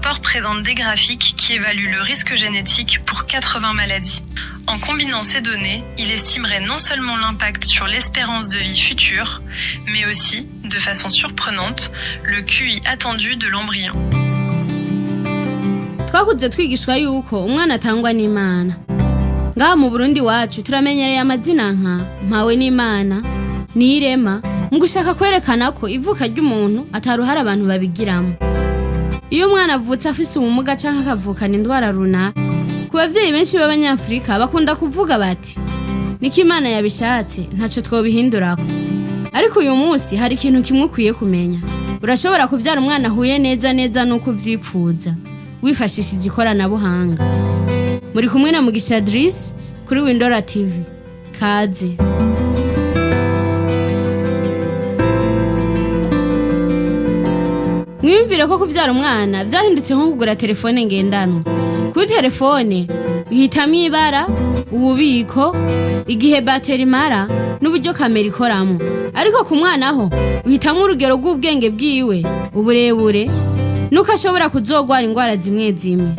rapport présente des graphiques qui évaluent le risque génétique pour 80 maladies. En combinant ces données, il estimerait non seulement l'impact sur l'espérance de vie future, mais aussi, de façon surprenante, le QI attendu de l'embryon. Twakuze twigishwa yuko umwana atangwa n'Imana. Ngaha mu Burundi wacu turamenyereye amazina nka Mpawe n'Imana, Nirema, mu gushaka kwerekana ko ivuka ry'umuntu ataruhara abantu babigiramo. Iyo umwana avutse afise ubumuga canke akavukana indwara runaka, ku bavyeyi benshi b'Abanyafurika bakunda kuvuga bati: "Niko Imana yabishatse, ntaco twobihindurako." Ariko uyu munsi hari ikintu kimwe ukwiye kumenya: urashobora kuvyara umwana ahuye neza neza n'uko uvyipfuza, wifashishije ikoranabuhanga. Muri kumwe na Mugisha Dris kuri Windora TV. Kaze. Mwiyumvire ko kuvyara umwana vyahindutse nko kugura telefone ngendanwa. Kuri telefone uhitamwo ibara, ububiko, igihe bateri imara n'uburyo kamera ikoramo. Ariko ku mwana ho uhitamwo urugero rw'ubwenge bwiwe, uburebure, nuko ashobora kuzogwara ingwara zimwe zimwe.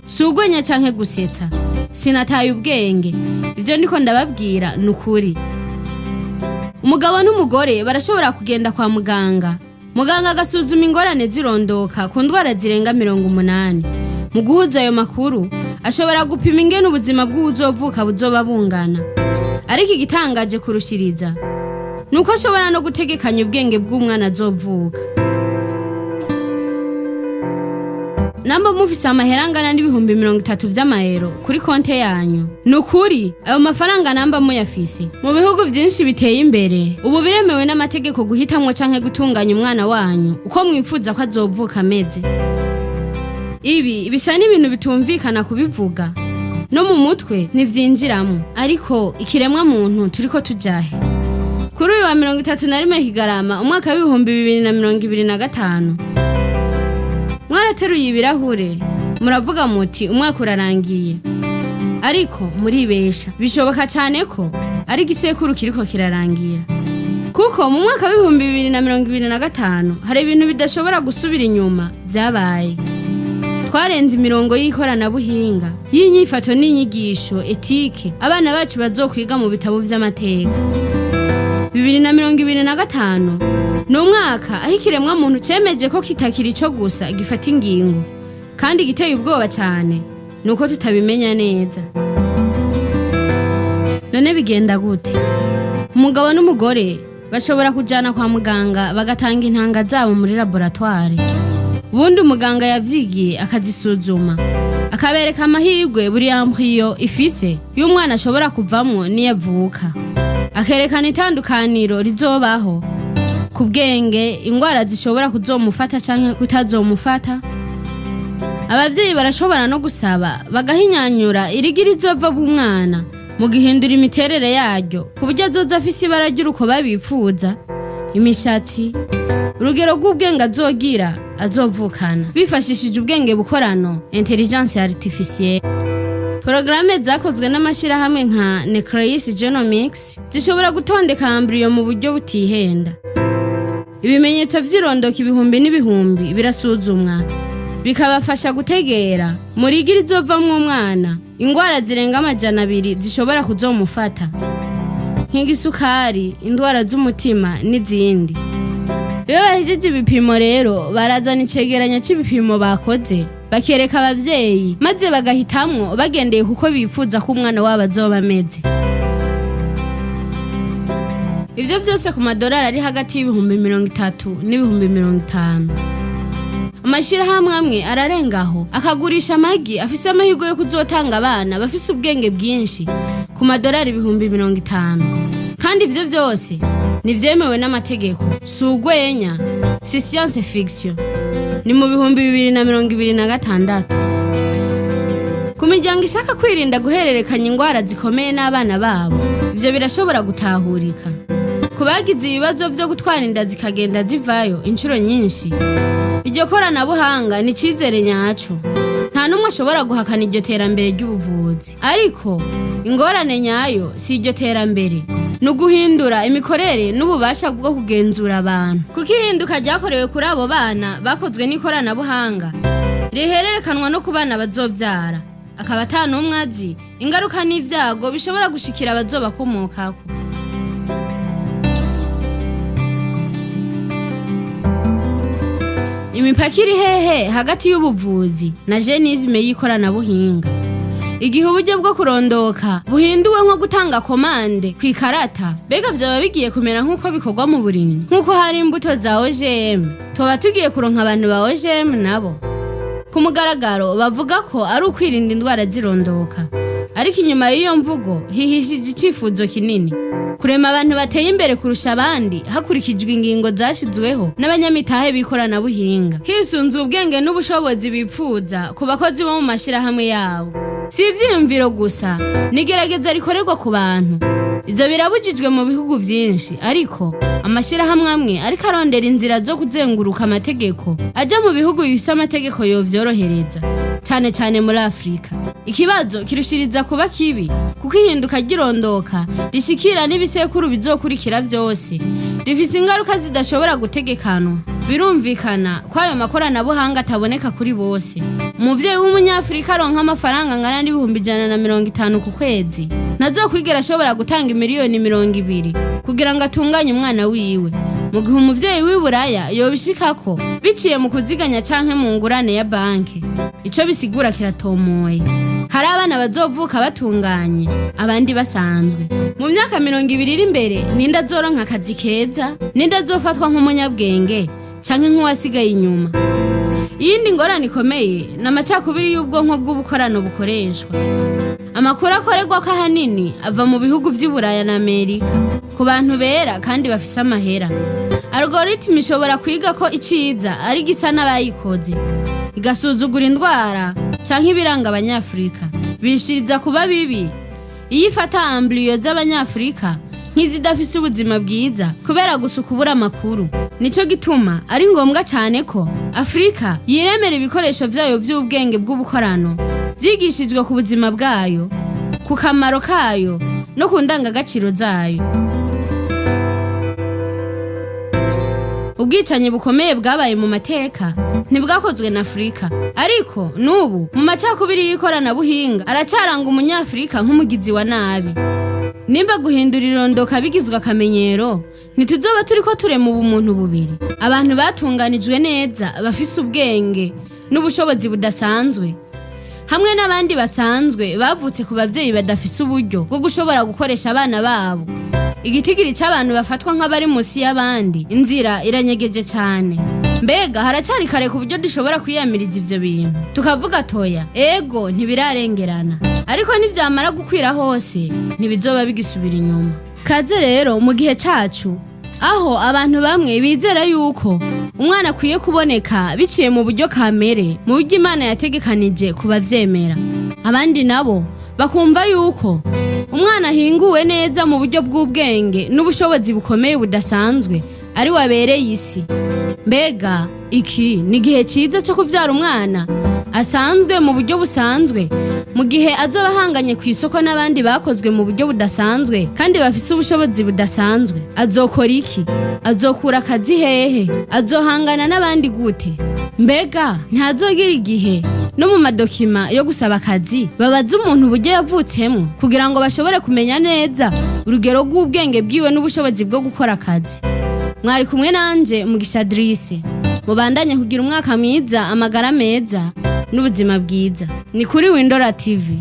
Si ugwenya canke gusetsa, sinataye ubwenge, ivyo ndiko ndababwira ni ukuri. Umugabo n'umugore barashobora kugenda kwa muganga, muganga agasuzuma ingorane zirondoka ku ndwara zirenga 80. Mu guhuza ayo makuru, ashobora gupima ingene ubuzima bw'uwuzovuka buzoba bungana. Ariko igitangaje kurushiriza ni uko ashobora no gutegekanya ubwenge bw'umwana azovuka. Namba mufise amahera angana n'30,000 vy'amayero kuri konte yanyu, ni ukuri ayo mafaranga namba muyafise, mu bihugu vyinshi biteye imbere ubu biremewe n'amategeko guhitamwo canke gutunganya umwana wanyu uko mwipfuza ko azovuka ameze. Ibi bisa n'ibintu bitumvikana kubivuga, no mu mutwe ntivyinjiramwo, ariko ikiremwa muntu turiko tujahe? Kuri uyu wa 31 Kigarama umwaka w'2025, mwarateruye ibirahure muravuga muti: "Umwaka urarangiye." Ariko muribesha, bishoboka cyane ko ari igisekuru kiriko kirarangira, kuko mu mwaka w'2025 hari ibintu bidashobora gusubira inyuma vyabaye. Twarenze imirongo y'ikoranabuhinga, y'inyifato n'inyigisho éthique abana bacu bazokwiga mu bitabo vy'amateka. 2025 ni umwaka aho ikiremwa muntu cemeje ko kitakiri ico gusa gifata ingingo, kandi igiteye ubwoba cyane ni uko tutabimenya neza. None bigenda gute? Umugabo n'umugore bashobora kujana kwa muganga, bagatanga intanga zabo muri laboratoire, ubundi umuganga yavyigiye akazisuzuma, akabereka amahirwe buri embryon ifise y'umwana ashobora kuvamwo niyo avuka, akerekana itandukaniro rizobaho ku bwenge, ingwara zishobora kuzomufata canke kutazomufata. Abavyeyi barashobora no gusaba bagahinyanyura irigi rizova bw'umwana mu guhindura imiterere yaryo, ku buryo azoza afise ibara ry'urukoba bipfuza, imishatsi, urugero rw'ubwenge azogira azovukana, bifashishije ubwenge bukorano, intelligence artificielle. Porogaramu zakozwe n'amashyirahamwe nka Nucleus Genomics zishobora gutondeka embryon mu buryo butihenda. Ibimenyetso vy'irondoka ibihumbi n'ibihumbi birasuzumwa, bikabafasha gutegera murigi rizovamwo umwana ingwara zirenga 200 zishobora kuzomufata, nk'igisukari, indwara z'umutima n'izindi. Iyo bahejeje ibipimo rero, barazana icegeranyo c'ibipimo bakoze, bakereka abavyeyi, maze bagahitamwo bagendeye kuko bifuza ko umwana wabo azoba ameze. Ivyo vyose ku madolari ari hagati y'30,000 n'50,000. Amashirahamwe amwe ararengaho, akagurisha amagi afise amahirwe yo kuzotanga abana bafise ubwenge bwinshi ku madolari 50,000. Kandi ivyo vyose ntivyemewe n'amategeko, si ugwenya, si science fiction, ni mu 2026. Ku miryango ishaka kwirinda guhererekanya ingwara zikomeye n'abana babo, ivyo birashobora gutahurika. Ku bagize ibibazo vyo gutwara inda zikagenda zivayo inshuro nyinshi, iryo koranabuhanga ni icizere nyaco. Nta Nta n'umwe ashobora guhakana iryo terambere ry'ubuvuzi, ariko ingorane nyayo si iryo terambere, ni uguhindura imikorere n'ububasha bwo kugenzura abantu, kuko ihinduka ryakorewe kuri abo bana bakozwe n'ikoranabuhanga rihererekanwa no ku bana bazovyara, akaba ata n'umwe azi ingaruka n'ivyago bishobora gushikira abazobakomokako. Imipaka iri hehe hagati y'ubuvuzi na jenisme y'ikoranabuhinga? Igihe uburyo bwo kurondoka buhinduwe nko gutanga komande ku ikarata, mbega vyoba bigiye kumera nk'uko bikorwa mu burimyi? Nk'uko hari imbuto za OGM, tuba tugiye kuronka abantu ba OGM nabo ku mugaragaro bavuga ko ari ukwirinda indwara zirondoka, ariko inyuma y'iyo mvugo hihishije icifuzo kinini: kurema abantu bateye imbere kurusha abandi hakurikijwe ingingo zashizweho n'abanyamitahe b'ikoranabuhinga, hisunze ubwenge n'ubushobozi bipfuza ku bakozi bo mu mashirahamwe yabo. Si ivyiyumviro gusa, ni igerageza rikorerwa ku bantu. Ivyo birabujijwe mu bihugu vyinshi, ariko amashirahamwe amwe ariko arondera inzira zo kuzenguruka amategeko aja mu bihugu bifise amategeko yovyorohereza, cane cane muri Afurika. Ikibazo kirushiriza kuba kibi kuko ihinduka ry'irondoka rishikira n'ibisekuru bizokurikira vyose, rifise ingaruka zidashobora gutegekanwa. Birumvikana ko ayo makoranabuhanga ataboneka kuri bose. Umuvyeyi w'umunyafurika aronka amafaranga angana n'150,000 ku kwezi ntazokwigera ashobora gutanga 20 miliyoni kugira ngo atunganye umwana wiwe, mu gihe umuvyeyi w'i Buraya yobishikako biciye mu kuziganya canke mu ngurane ya banki. Ico bisigura kiratomoye: hari abana bazovuka batunganye, abandi basanzwe. Mu myaka 20 iri imbere, ninde azoronka akazi keza? Ninde azofatwa nk'umunyabwenge canke nk'uwasigaye inyuma? Iyindi ngorane ikomeye ni amacakubiri y'ubwonko bw'ubukorano bukoreshwa. Amakuru akorerwa ko ahanini ava mu bihugu vy'i Buraya na Amerika ku bantu bera kandi bafise amahera. Algorithm ishobora kwiga ko iciza ari gisa n'abayikoze, igasuzugura indwara canke ibiranga abanyafurika, bishiriza kuba bibi. Iyo ifata embryo z'abanyafurika nk'izidafise ubuzima bwiza kubera gusa ukubura amakuru. Nico gituma ari ngombwa cane ko Afurika yiremera ibikoresho vyayo vy'ubwenge bw'ubukorano vyigishijwe ku buzima bwayo, ku kamaro kayo no ku ndangagaciro zayo. Ubwicanyi bukomeye bwabaye mu mateka ntibwakozwe na Afurika, ariko n'ubu mu macakubiri y'ikoranabuhinga aracaranga umunyafurika nk'umugizi wa nabi. Nimba guhindura irondoka bigizwe akamenyero, ntituzoba turiko turema ubumuntu bubiri: abantu batunganijwe neza, bafise ubwenge n'ubushobozi budasanzwe, hamwe n'abandi basanzwe bavutse ku bavyeyi badafise uburyo bwo gushobora gukoresha abana babo. Igitigiri c'abantu bafatwa nk'abari musi y'abandi, inzira iranyegeje cane. Mbega haracari kare ku buryo dushobora kwiyamiriza ivyo bintu tukavuga toya? Ego, ntibirarengerana, ariko nivyamara gukwira hose ntibizoba bigisubira inyuma. Kaze rero mu gihe cacu, aho abantu bamwe bizera yuko umwana akwiye kuboneka biciye mu buryo kamere, mu buryo Imana yategekanije kubavyemera, abandi nabo bakumva yuko umwana ahinguwe neza mu buryo bw'ubwenge n'ubushobozi bukomeye budasanzwe ari wabereye isi. Mbega iki ni igihe cyiza cyo kuvyara umwana asanzwe mu buryo busanzwe, mu gihe azoba ahanganye ku isoko n'abandi bakozwe mu buryo budasanzwe kandi bafise ubushobozi budasanzwe? Azokora iki? Azokura akazi hehe? Azohangana n'abandi gute? Mbega ntazogira igihe no mu madokima yo gusaba akazi babaza umuntu uburyo yavutsemo kugira ngo bashobore kumenya neza urugero rw'ubwenge bwiwe n'ubushobozi bwo gukora akazi? Mwari kumwe nanje Mugisha Drise. Mubandanye kugira umwaka mwiza, amagara meza n'ubuzima bwiza. Ni kuri Windora TV.